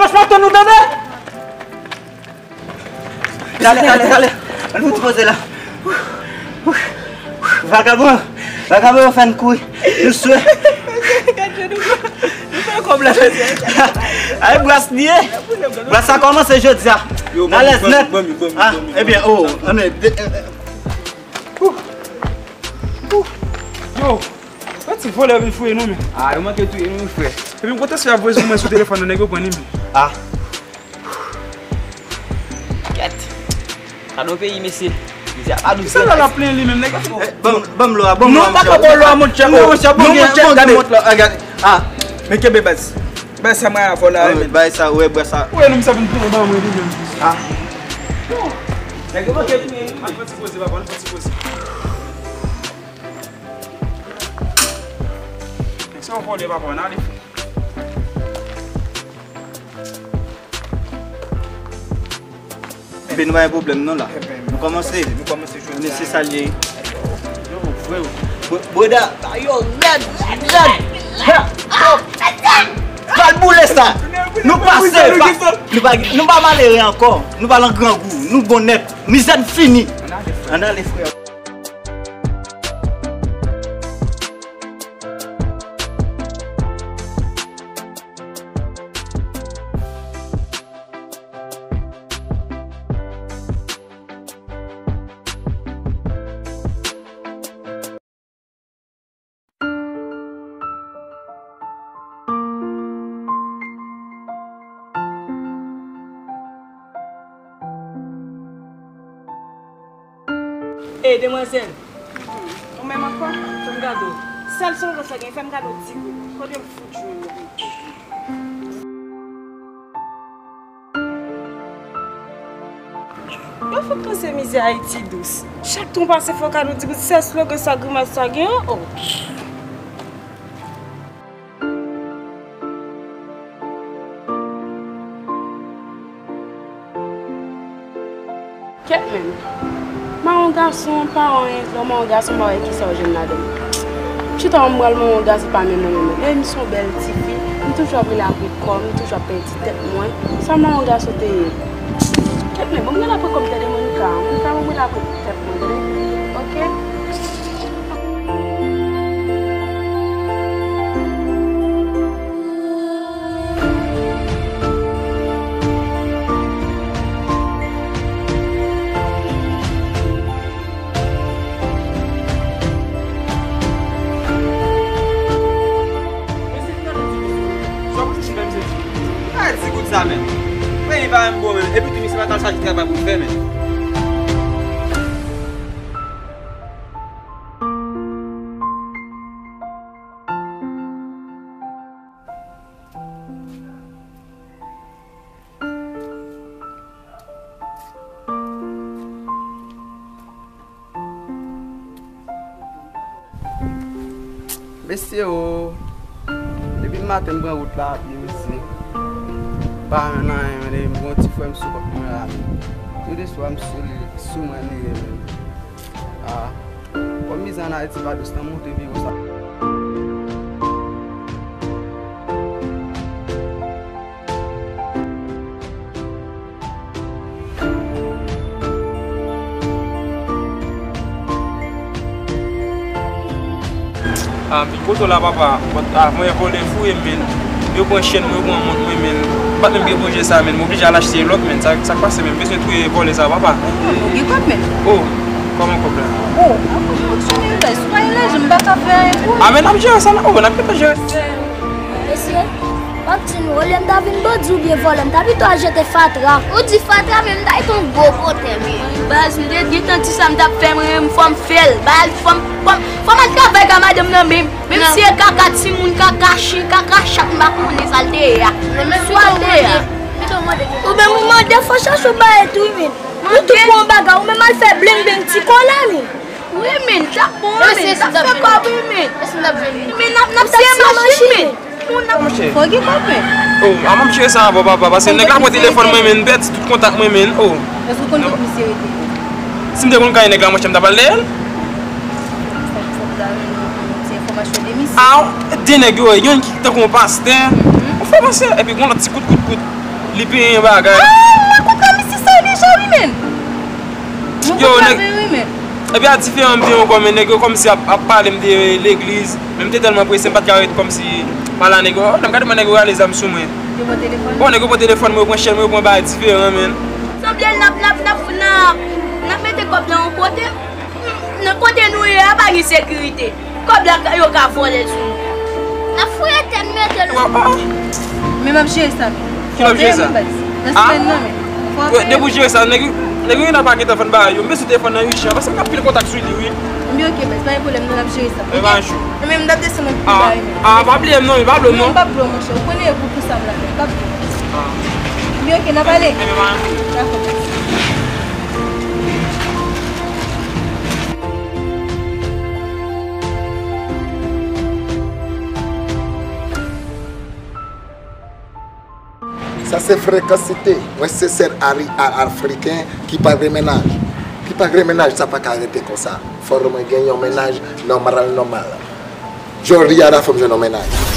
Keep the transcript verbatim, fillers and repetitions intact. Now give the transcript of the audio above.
Pase m ap tann ou, tande? Tande, tande, tande. Ann fouti poze la. Vagabon, vagabon yo fè n kouri. Nou swe. Gad je nou, nou fè kòb la jodi a. Ay, bras li ye. Bras sa kòmanse jodi a. N alèz nèt. Ah, ebyen, oh, ann, de, eh, eh. Yo, yon ti vòlè vin fouye nou, men. Ah, yo manke touye nou, wi, frè. Epi m kontan se ap voye sou mwen sou telefòn nan, nèg yo pran li, men. Ah. Kèt. Gade yon peyi, mesye. Mizè a pa dous. Kisa la la plen li menm, nèg? Eh, ban m, ban m lò a, ban m lò a, monchè. Non, pa ka ba w lò a, monchè. Non, monchè, gade. Ah, men kenbe baz. Baz sa mwen avè w la, men. Baz sa, wè, baz sa. Wè, nou, sa vin plen ba mwen li menm. Ah. Nèg yo manke touye nou, men. Ann fè ti poze, papa, ann fè ti poze. Nèg se yon vòlè, papa, ann ale. Enben, nou pa gen pwoblèm non la. Nou kòmanse. Nou kòmanse jodi a. Se sa l ye. Yo, frè. Br-, breda, ba yo rèd, rèd. Ha! Yo. Pral boule sa. Nou pase, pa, nou pa, nou pa malere ankò. Nou pa nan grangou. Nou bon nèt. Mizè n fini. Ann ale, frè. Ey, demwazèl. Ou menm ankò? Fè m gade w. Sèl slogan sa gen, fè m gade w ti gout. Kote m fout jwenn ou? Yo fout panse mizè Ayiti dous. Chak tan w pase fò w ka nou di sèl slogan sa, grimas sa gen, oh. Kèt menm. Mawon gason pa anyen, lè w mawon gason, m pa wè kisa w jwenn ladan l. Chita w, m pral mawon gason pa menm mwen menm. Depi m se yon bèl tifi, m toujou ap rele apre kò m, m toujou ap pèdi tèt mwen. Sa mawon gason te ye? Kèt menm, bon, m rele apre kò m, tande Monica, Monica, bon, m rele apre tèt mwen, tande? Oke? Gade ti gout sa menm. Peyi pa menm bon menm. Epi tou misye pa t al chache travay pou l fè menm. Mesye o, depi maten m pran wout la a pye, mesye. Pa nan anyen, men m gon ti frè m sou kont mwen la, men. Tou de swa m sou li, sou mwen li ye, men. Ah, kòm mizè ann Ayiti pa dous nan monte pi wo sa. Ah, m vin kote w la, papa. But, ah, mwen vòlè fouye m, men. Yo pran chèn mwen, yo pran mont mwen, men. M pa t menm gen pwojè sa, men. M oblije al achte lòt, men. Sa, sa k pase, men. M bezwen touye vòlè sa, papa. Ou gen kòb, men. Oh, kòman kòb la? Oh, akoz ou fonksyone, guys? Ou pa gen lajan, m pa ka fè anyen pou ou. Ah, men n ap jere sa, non? Oh, n ap gentan jere. Mesye, m ap di nou, olye m ta vin bandi oubyen vòlè, m ta pito al jete fatra. Ou di fatra, men m ta jete yon gwo potè, men. Baz, m te gentan di sa m t ap fè, mwen menm, fò m fè l. Baz, fò m, fò m, fò m al travay ka madanm nan, men, menm si e kaka timoun, kaka chen, kaka chat, m pa konnen sa l te ye a. Swa l te ye a. Ou menm ou mande, fò chache w bay tou, men. Nou tout pou yon bagay, ou menm al fè bling bling ti kòlè, men. Wi, men, t ap bon, men, t ap fè kòb, wi, men. Men n ap, n ap siye machin, men. Fò gen kòb, men. Oh, a m ap jere sa avè w, papa, paske nèg la pran telefòn mwen, men, m pèdi tout kontak mwen, men, oh. Èske w konn kot misye rete? Si m te konn kay nèg la, monchè, m t ap al dèyè l. Sa ki fò m ta jwenn yon ti enfòmasyon de misye. Ah, de nèg yo, youn ki tankou yon pastè, yon frè pastè, epi gon lòt ti kout, kout, kout. Li penyen bagay. Ah, m rakontre misye sa deja, wi, men. Nou yo, konn nèg, wi, men. Epi a diferan m te yon kòm nèg yo kòmsi ap, ap pale m de legliz. Men m te tèlman prese, m pa t ka ret kòmsi pale a nèg yo. Oh, nan m gade mwen nèg yo rale zam sou mwen. Yo pran telefòn? Bon, nèg yo pran telefòn mwen, yo pran chèn mwen, yo pran bagay diferan, men. Sanble n ap, n ap, n ap, n ap mete kòb nan yon kote. Nan kote nou ye a, pa gen sekirite. Kòb la, yo ka vòlè l sou nou. N ap fouye tè n mete l. Men m ap jere sa, men. Ki w ap jere sa? Nan semèn nan, men. Depi w jere sa, nèg yo, nèg yo nan pa gentan fann bagay yo. M bezwen telefòn nan Richard, paske m gen anpil kontak sou li, wi. Ebyen, oke, baz, pa gen pwoblèm, nou n ap jere sa. Ebyen, m ap desann nan pou bagay, men. Ah, pa bliye m non, pa bliye m non. Non, m p ap bliye w, monchè. Ou konnen e pou, pou sa m la, men pa bliye. Ebyen, oke, n ap ale. Dakò, baz. Sa se frekansite. Mwen se sèl ari-, a-, afriken ki pa gen mennaj. Ki pa gen mennaj, sa pa ka rete konsa. Fò mwen gen yon mennaj nòmal, nòmal. Jodi a la fò m jwenn yon mennaj.